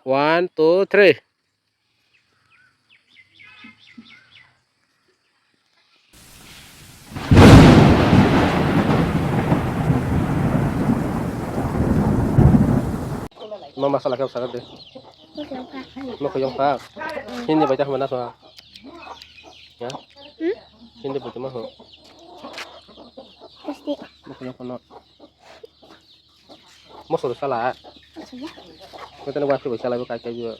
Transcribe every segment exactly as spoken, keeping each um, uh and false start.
One, two, three. Ma masala khe sakha de. Mwkhwiyang phak. Hindi bai ta hwnwi naso. Ya? Hmm? Hindi bai ta ma ho. Pasti. Mwkhwiyang phak no. Mosoro sala. Mosoro ya. Kotene wa khe bai sala bo kai kai bo.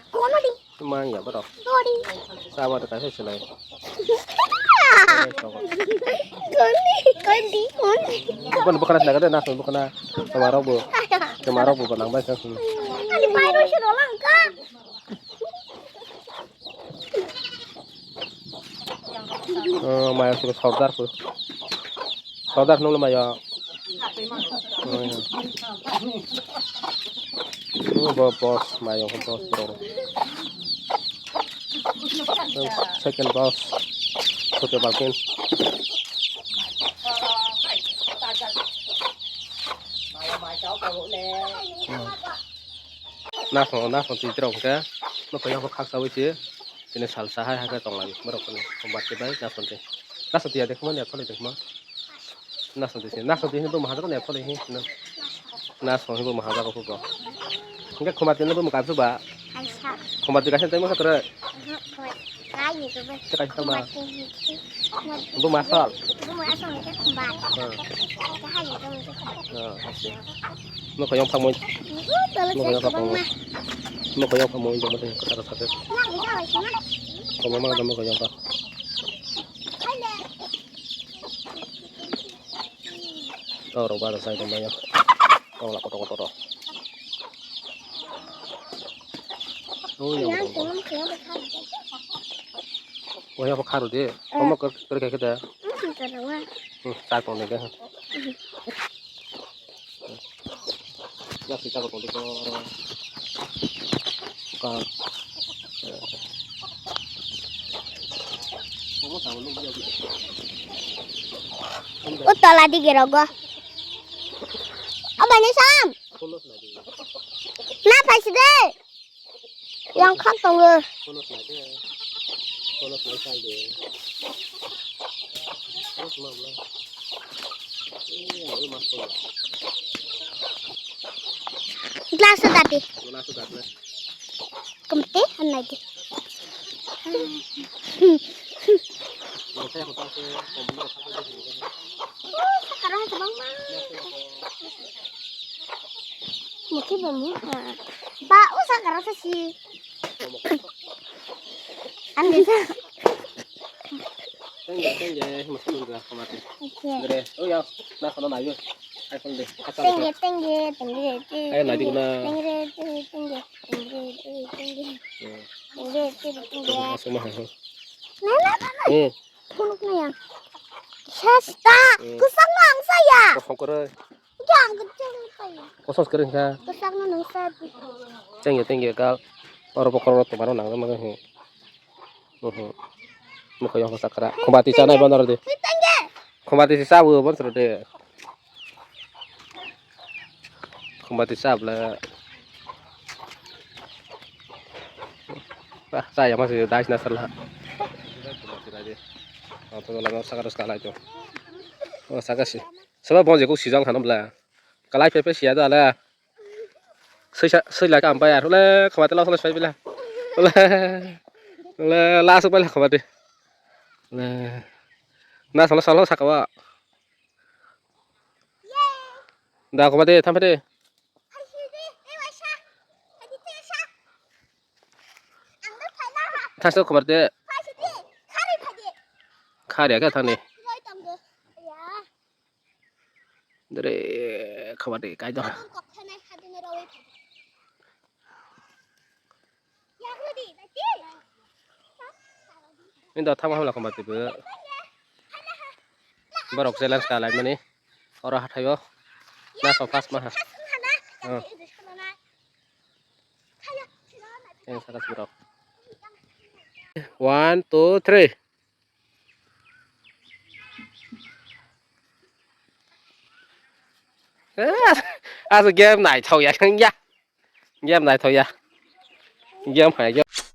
Kono di. Mang ya bro. Dori. Sama ta kai sala. Kondi, kondi, kondi. Bukan, bukan naga de, nas bukan. Kemarok bu. Kemarok bu nang bai kan. Ani pai ro siro langka. Oh, maya suka sordar ku. Sordar nung maya. Oh, ya. Oh, bo-, boss, maya ko boss bro. Second boss. Suka balkin. Hmm. Nasong, nasong twi rok hwnkhe, no koi yakho khaksa wi se, tini salsa hai hakhe tong lai borok ni, kombar twi bai nasong twi, nasong twi ya de khma, ya tholi de khma, nasong twi se, nasong twi hwnwi bo maha jago ya tholi hi, nasong hi bo maha jago bo, hwnkhe khoma twi no bo mwkang su ba, khoma twi kaisa tei masa kwrwi. Kaisa tangma. Bo masal. Hmm. Ah, asli. Mo koyong phamoi. Mo koyong phamoi. Mo koyong phamoi jabo de kata kata. Komo ma mo koyong pa. Toro bara sai komo ya. Tong la koto koto. Oi, yang yang tong. Tong yang tong. Oh, ya, kharu de. Eh. Omo kor, kor khe da. Hmm, karawa. Hmm, ta tong de. Hmm. Ya, kita ko tong de ko. Ka. Omo ta lo ya. Utola di gerogo. Abani sam. Na phaisi de. Yang khak tongo. Glass o dati. Kemte hanai di. Sakarang sebang ma. Mukhe ba mu ha. Ba, o sakara sa si. Ani sa. Tengge, tengge, mas tengge, kamati. Oke. Dere, o ya, na kono na yo. Ai kon de. Tengge, tengge, tengge, tengge. Ai, na di na. Tengge, tengge, tengge, tengge, tengge. Hmm. Tengge, tengge, tengge. Asma ha. Na, na, na, na. Hmm. Phunuk na ya. Sesta. Hmm. Kusang na ang saya. Kosong kore. Kosos kering kha. Tengge, tengge, kal. Oro bokhorok tongo, nang nang hi. Mhm. Mukha yang kosak kara. Khobati cha nai bono de. Khobati si cha bo bono de. Khobati cha bla. Ah, cha ya ma si dais na sala. Ang to lama sakar ska lai to. Oh, sakar si. Sabo bonjek kok sijak thano bla. Kalai pepe siya da le. Sui sa, sui la kam pai ar le khobati la sala sai bila. Le, le la su pai la khobati. Le. Na sala sala saka wa. Da khobati tham pete. Thaso khobati. Khari ka thani. Dere, khobati kai do. Ini do thama hamla khobati bo. Borok challenge ka lai mani. Oro hathaio. Na so fast ma ha. Oh. Yang saka sirok. One, two, three. Asa game naithok ya, ya. Game naithok ya. Game hai game.